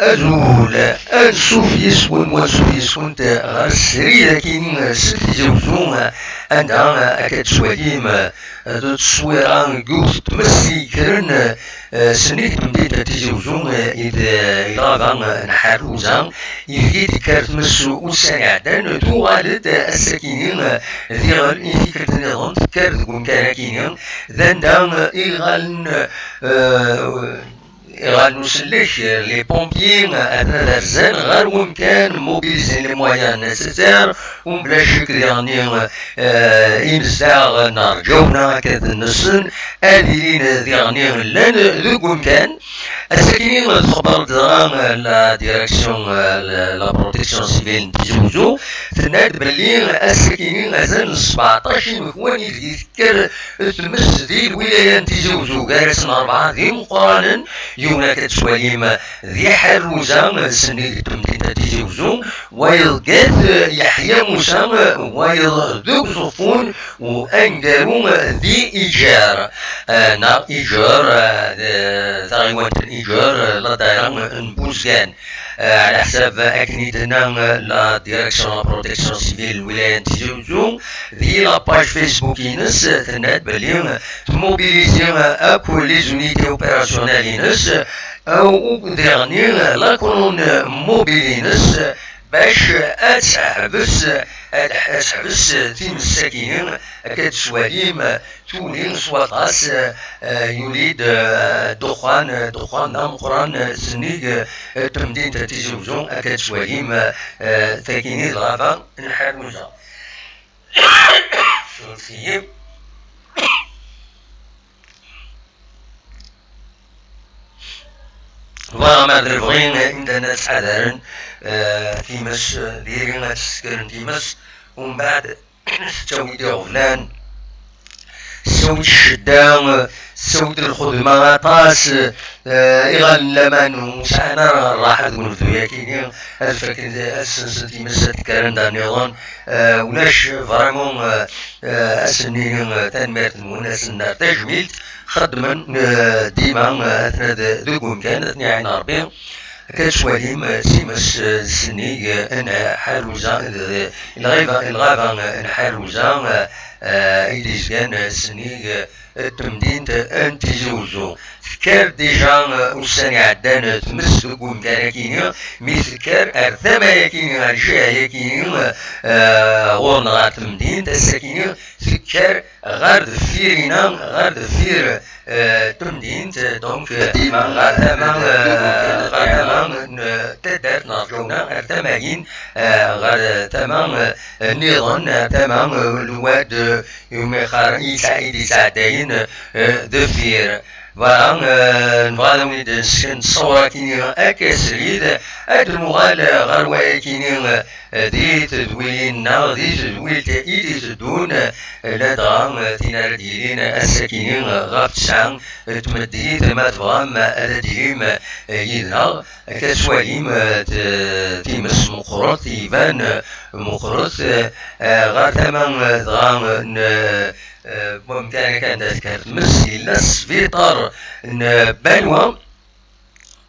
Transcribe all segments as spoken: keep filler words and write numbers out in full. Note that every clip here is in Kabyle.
Azul, ansuf yes-wen, wansuf yes-went ɣer srid akini seg Tizi Uzzu, anda akka d-tettwalim d tteswira n yiwet n tmes i yekkren, eh, sennig temdint n Tizi Uzzu, eh, i d, eh, i lɣaba n Ḥerruza, ideg i d-tekker tmes ussan iɛeddan, tuɣal-d ass-akini, eh, diɣen i tikkelt nniḍen tekker deg umkan akini, d anda, eh, iɣallen, eh, iɣallen usellek, les pompiers, ad, ad rzan ɣer wemkan, mobiliser les moyens nécessaires, u mebla ccek diɣen, eh, imezdaɣ n Rǧawna akked nsen ad ilin diɣen llan deg wemkan. Ass-agi txebber-d dɣa la direction, eh, la, la protection civile n Tizi Uzzu, tenna-d belli ass-agi azal n sbeɛṭac imekwan i deg tekker tmes di lwilaya n Tizi Uzzu, gar-asen rebɛa d imeqqranen, yiwen akka tettwalim di Ḥerruza, sennig temdint n Tizi Uzzu, wayeḍ gat Yeḥya Musa, wayeḍ deg Uẓeffun, u aneggaru di Iǧer, eh, neɣ Iǧer, eh, d-, taɣiwant n Iǧer, eh, la daira n Buzgan. Eh, ɛla ḥsab akken i d-tenna, eh, la direction la protection civile n lwilaya n Tizi Uzzu, di la page Facebook-ines, eh, tenna-d belli, eh, tmobiliser, eh, akk les unités opérationnelles-ines, eh, u diɣen, eh, la colonne mobile-ines, eh, bac ad teḥbes, ad, ad teḥbes times-agi, akka d-tettwalim, tuli s waṭas, eh, yuli-d, eh, ddexxan, ddexxan d ameqqran, eh, sennig, eh, temdint n Tizi Uzzu, akka d-tettwalim, eh, tagini d lɣaba n Ḥerruza. Suref-iyi. Voilà, ma d lebɣi, eh, imdanen ad ttḥadaren, eh, times, eh, diri ad ssekren times, umbeɛd tettawi-d iɣeblan, tettawi-d ccedda, eh, tettawi-d lxedma aṭas, eh, iɣallen laman ur sɛan ara rraḥa deg unebdu-yakini, ad fakken, ad sensen times, ad kkaren d aniḍen, eh, ulac vraiment, eh, eh, ad sen-nini, eh, tanemmirt-nwen, ad sen-nerr tajmilt, xeddmen, eh, dima, eh, atna d-, deg umkan, ad ten-iɛin Rebbi. Akka tettwalim, eh, times, eh, sennig, eh, n Ḥerruza, d, d, lɣaba, lɣaba, eh, n Ḥerruza, eh, eh, i d-izgan, eh, sennig, eh, temdint n Tizi Uzzu. Tekker déjà, eh, ussan iɛeddan, eh, tmes deg umkan-akini, mi tekker ar tama-yakini, ar ljiha-yakini, eh, ɣur-neɣ ar temdint, ass-akini tekker ɣer deffir-ina, ɣer deffir, eh, temdint, donc, eh, dima ɣer tama, eh, ɣer tama n, eh, taddart n Rǧawna, ar tama-yin, eh, ɣer tama, eh, nniḍen, ar tama, eh, Lwad, eh, Umixar, i yesɛa-, i d-yesɛeddayen, eh, deffir. Voilà, eh, nebɣa ad awen-id-nesken ṣṣawra-kini akka srid, ad nuɣal ɣer wayakini, eh, di tedwilin-nneɣ, di tedwilt i d-iteddun, eh, ladɣa, eh, tin ara d-yilin ass-akini, eh, ɣef tesɛa, eh, tmeddit, ma tebɣam, eh, ad d-tilim, eh, yid-neɣ. Akka tettwalim, eh, t-, times meqqret, iban, eh, meqqret, eh, eh, ɣer tama, eh, dɣa, eh, n, eh, eh, wamkan akka anda tekker tmes, yella sbiṭar n Balwa,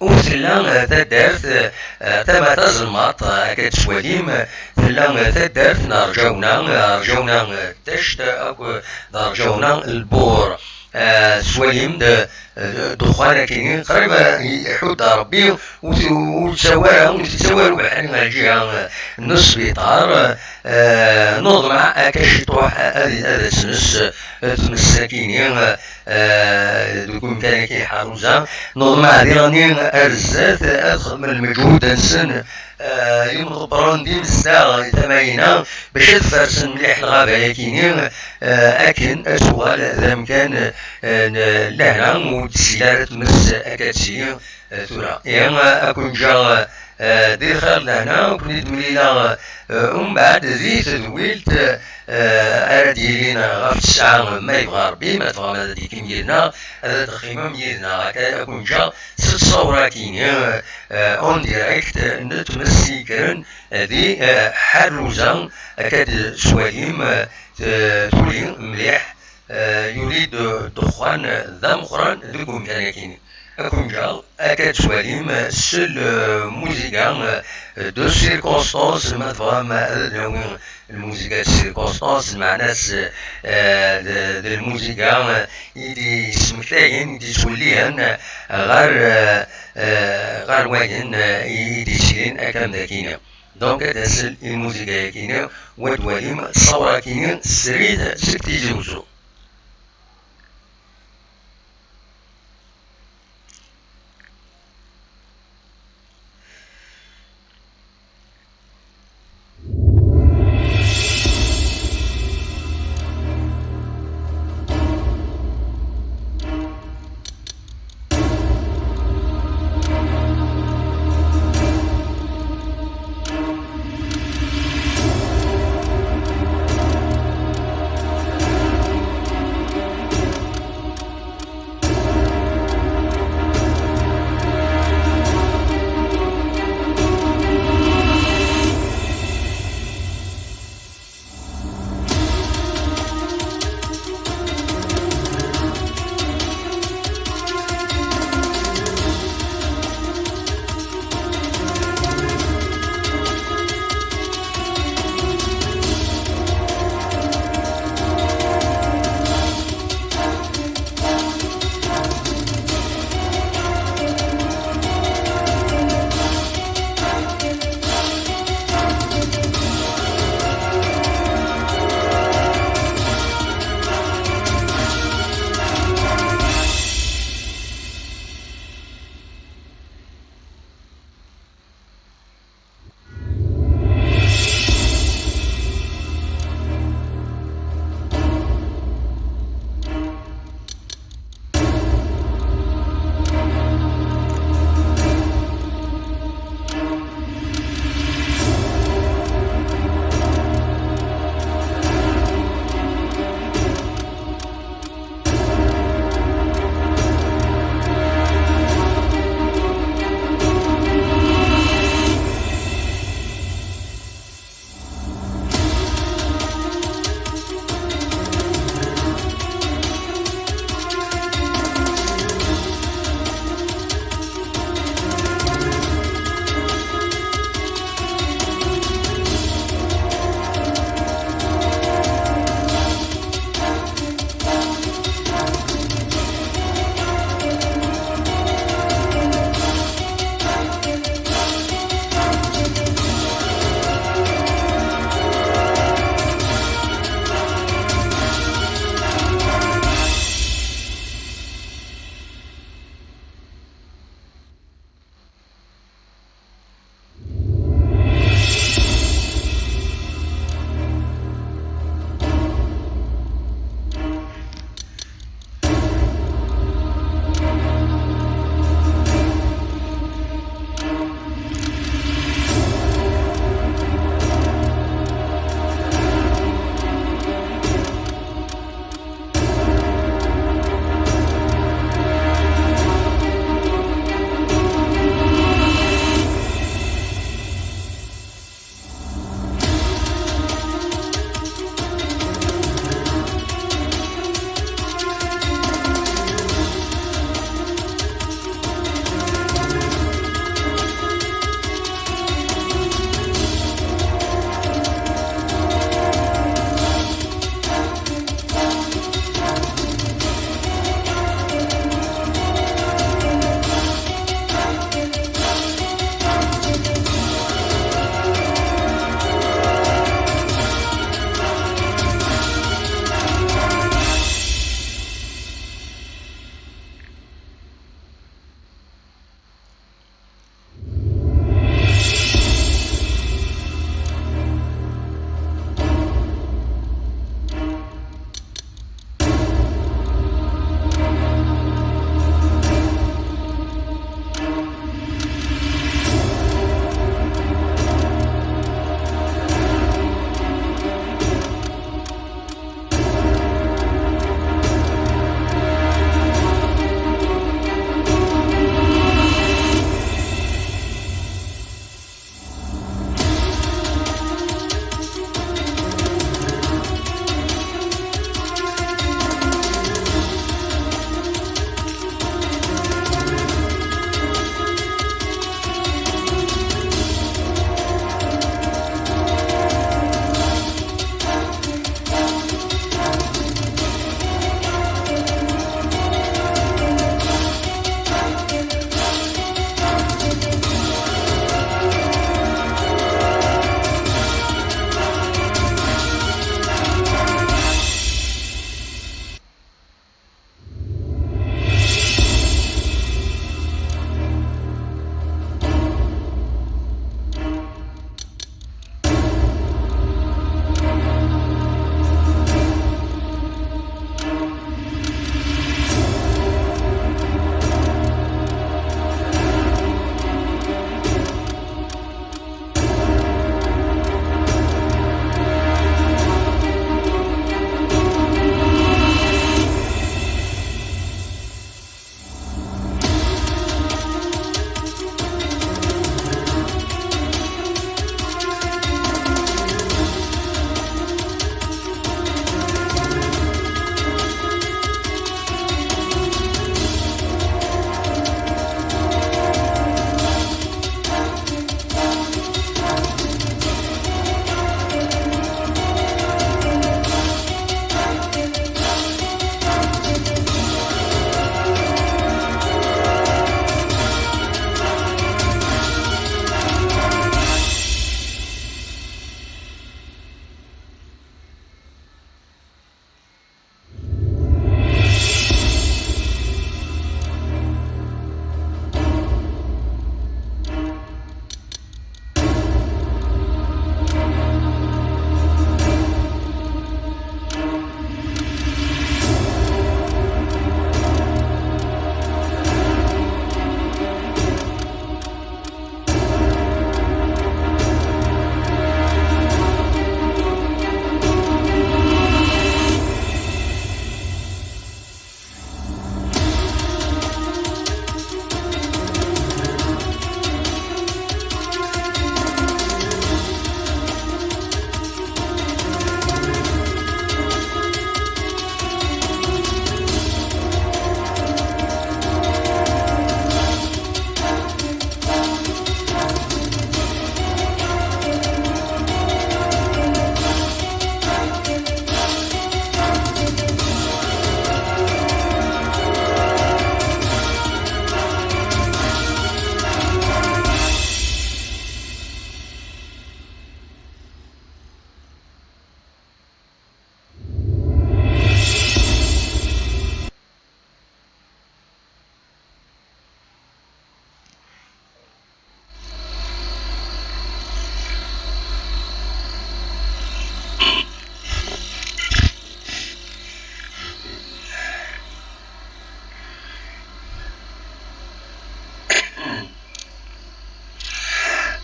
u tella, eh, taddart, eh, tama tazelmaḍt, eh, akka tettwalim, eh, tella, eh, taddart n Rǧawna, eh, Rǧawna, eh, Tact, eh, akked Rǧawna Lbur. Eh, tettwalim-d, eh, ddexxan akini, qrib, eh, iḥudd Rebbi, ur t-, ur yettawi ara, ur t-yettawi ara ubeḥri ɣer lǧiha, eh, n sbiṭar, eh, neḍmeɛ akka ciṭuḥ ad, ad as-ness, eh, tmes akini, eh, deg umkan-agi Ḥerruza, neḍmeɛ diɣen ar zdat ad xedmen lmeǧhud-nsen, eh, imḍebbren d imezdaɣ i tama-ina, bac ad fersen mliḥ lɣaba-yakini, eh, akken ad tuɣal d amkan, eh, n lehna, ur d-tessil ara tmes akka d-tesli, eh, tura. Ihi, eh, ad ken-ǧǧeɣ, eh, di lxir lehna, ad ken-id-mlileɣ, eh, umbeɛd di tedwilt, eh, ara d-yilin ɣef tesɛa, ma yebɣa Rebbi, ma tebɣam ad d-teqqim yid-neɣ, ad d-teqqimem yid-neɣ. Akka ad ken-ǧǧeɣ s ṣṣawra-kini, eh, en direct, n tmes yekkren, eh, di, eh, Ḥerruza, akka d-tettwalim, eh, t-, tuli mliḥ, eh, yuli-d ddexxan d ameqqran deg umkan-akini. Ad ken-ǧǧeɣ akka ad twalim s lmuziga de circonstance, ma tebɣam ad nawi lmuziga de circonstance, meɛna-s, eh, d, d lmuziga i d-yesmektayen, i d-yettwellihen ɣer, eh, eh, ɣer wayen, eh, i d-yesrin akka am dakini. Donc, ad d-asel i lmuziga-yakini, u ad twalim ṣṣawra-kini srid seg Tizi Uzzu.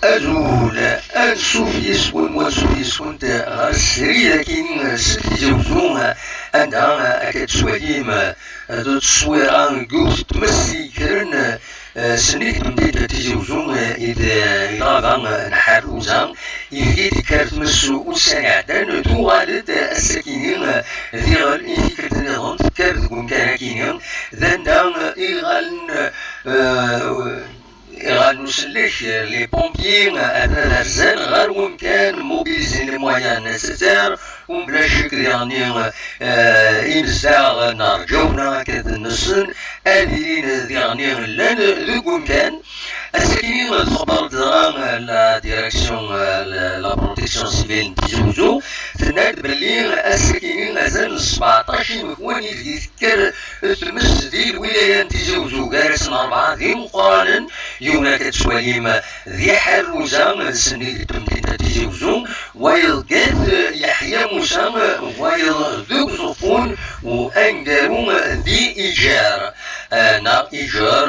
Azul, ansuf yes-wen, wansuf yes-went ɣer srid akini seg Tizi Uzzu, anda akka tettwalim d ttṣwira n yiwet n tmes i yekkren, eh, sennig temdint n Tizi Uzzu, eh, i d, eh, i lɣaba n Ḥerruza, ideg i d-tekker tmes ussan iɛeddan, tuɣal-d ass-akini, eh, diɣen i tikkelt nniḍen tekker deg umkan akini, d anda, eh, iɣallen, eh, iɣallen usellek, les pompiers, ad, ad rzan ɣer wemkan, mobiliser les moyens nécessaires, u mebla ccek diɣen, eh, imezdaɣ n Rǧawna akked nsen ad ilin diɣen llan deg wemkan. Ass-agi txebber-d dɣa la direction, eh, la, la protection civile n Tizi Uzzu, tenna-d belli ass-agi azal n sbeɛṭac imekwan i deg tekker tmes di lwilaya n Tizi Uzzu, gar-asen rebɛa d imeqqranen, yiwen akka tettwalim di Ḥerruza, sennig temdint n Tizi Uzzu, wayeḍ Gat Yeḥya Musa, wayeḍ deg Uẓeffun, u aneggaru di Iǧer, eh, neɣ Iǧer,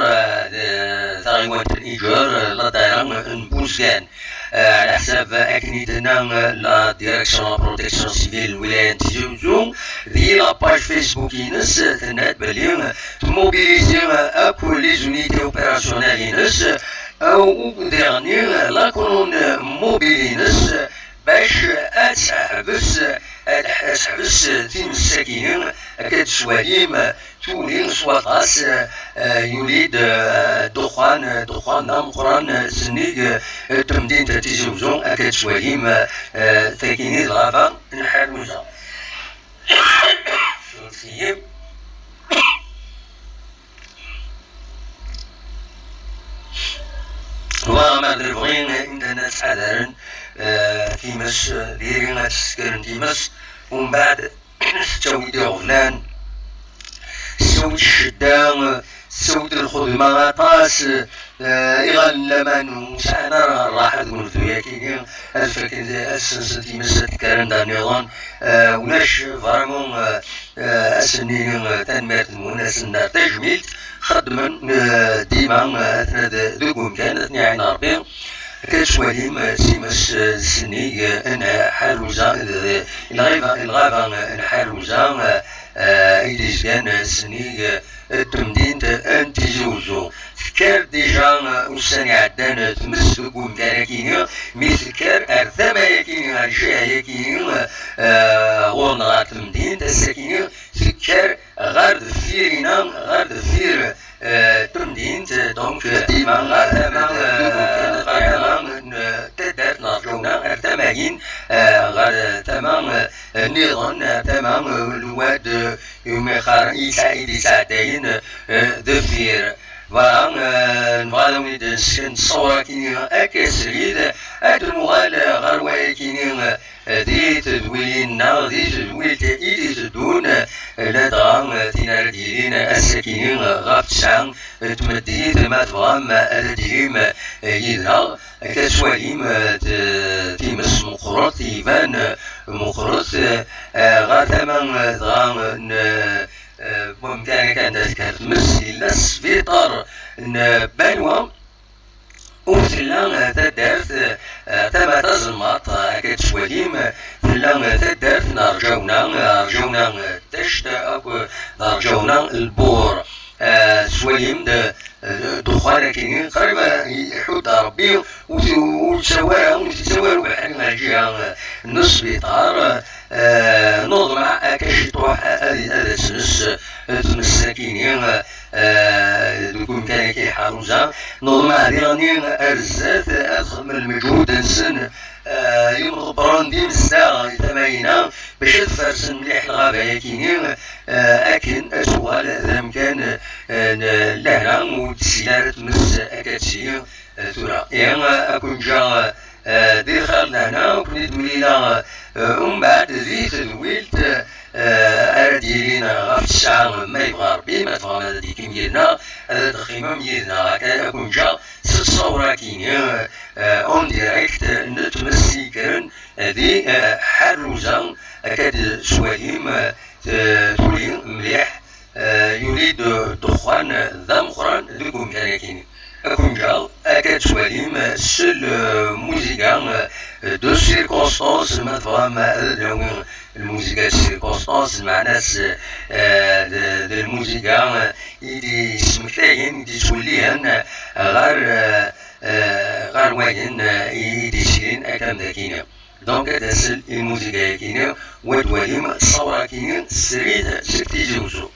eh, taɣiwant n Iǧer, eh, la daira n Buzgan. Eh, ɛla ḥsab akken i d-tenna, eh, la direction la protection civile n lwilaya n Tizi Uzzu, di la page Facebook-ines, eh, tenna-d belli, eh, tmobiliser, eh, akk les unités opérationnelles-ines, eh, u diɣen, eh, la colonne mobile-ines, eh, bac ad teḥbes, ad teḥ-, ad teḥbes times-agi, akka d-tettwalim, tuli s waṭas, eh, yuli-d, eh, ddexxan, ddexxan d ameqqran, eh, sennig, eh, temdint n Tizi Uzzu, akka d-tettwalim, eh, tagini d lɣaba n Ḥerruza. Suref-iyi. Voilà, ma d lebɣi imdanen ad ttḥadaren, eh, times, eh, diri ad ssekren times, umbeɛd tettawi-d iɣeblan, tettawi-d ccedda, tettawi-d lxedma aṭas, eh, iɣallen laman ur sɛan ara rraḥa deg unebdu-yakini, ad fakken, ad sensen times ad kkaren d aniḍen, eh, ulac vraiment, eh, eh, ad sen-nini, eh, tanemmirt-nwen, ad sen-nerr tajmilt, xeddmen, eh, dima, eh, atna d-, deg umkan, ad ten-iɛin Rebbi. Akka tettwalim, eh, times, eh, sennig, eh, n Ḥerruza, eh, lɣaba, lɣaba, eh, n Ḥerruza, eh, eh, i d-izgan, eh, sennig, eh, temdint n Tizi Uzzu. Tekker déjà, eh, ussan iɛeddan, eh, tmes deg umkan-akini, mi tekker ar tama-yakini, ar jihayakini, eh, ɣur-neɣ ar temdint, ass-akini tekker ɣer deffir-ina, ɣer deffir, eh, temdint, donc, dima ɣer tama, eh, ɣer tama n, eh, taddart n Rǧawna, ar tama-yin, eh, ɣer tama, eh, nniḍen, ar tama, eh, n Lwad, eh, umi qqaren Isa i d-yesɛeddayen, eh, deffir. Voilà, eh, nebɣa ad awen-id-nessken ṣṣawra-kini akka srid, ad nuɣal ɣer wayakini, eh, di tedwilin-nneɣ, di tedwilt i d-iteddun, eh, ladɣa, eh, tin ara d-yilin ass-akini, eh, ɣef tesɛa, eh, tmeddit, ma tebɣam, eh, ad d-tilim, eh, yid-neɣ. Akka tettwalim, eh, t-, times meqqret, iban, eh, meqqret, eh, eh, ɣer tama, eh, dɣa, eh, n, eh, wamkan akka anda tekker tmes, yella sbiṭar n Balwa, u tella, eh, taddart, eh, tama tazelmaḍt, eh, akka tettwalim, eh, tella, eh, taddart n Rǧawna, eh, Rǧawna, eh, Tact, eh, akked Rǧawna Lbur. Eh, tettwalim-d, eh, ddexxan akini, qrib, eh, iḥudd Rebbi, ur t-, ur yettawi ara, ur t-yettawi ara ubeḥri ɣer lǧiha, eh, n sbiṭar, eh, neḍmeɛ akka ciṭuḥ ad, ad as-ness, eh, tmes akini, eh, deg umkan-agi Ḥaruza, neḍmeɛ diɣen ar zdat ad xedmen lmeǧhud-nsen, eh, yemḍebbren d imezdaɣ i tama-ina, bac ad fersen mliḥ lɣaba-yakini, eh, akken ad tuɣal d amkan, eh, n lehna, ur d-tessil ara tmes akka d-tesli, eh, tura. Ihi, eh, ad ken-ǧǧeɣ, eh, di lxir d lehna, ad ken-id-mlileɣ, eh, umbeɛd di tedwilt, eh, ara d-yilin ɣef ttesɛa, ma yebɣa Rebbi, ma tebɣam ad d-teqqimem yid-neɣ, ad d-teqqimem yid-neɣ, akka ad ken-ǧǧeɣ s ṣṣawra-kini, eh, en direct, n tmes yekkren, eh, di, eh, Ḥerruza, akka d-tettwalim, eh, t-, tuli mliḥ, eh, yuli-d ddexxan d ameqqran deg umkan-akini. Ad ken-ǧǧeɣ, akka ad twalim s lmuziga de circonstance, ma tebɣam ad d-nawi lmuziga de circonstance, lmeɛna-s, eh, d d lmuziga i d-yesmektayen, i d-yettwellihen ɣer, eh, eh, ɣer wayen, eh, i d-yesrin akka am dakini. Donc ad asel i lmuziga-yakini, u ad twalim ṣṣawra-akini srid seg Tizi Uzzu.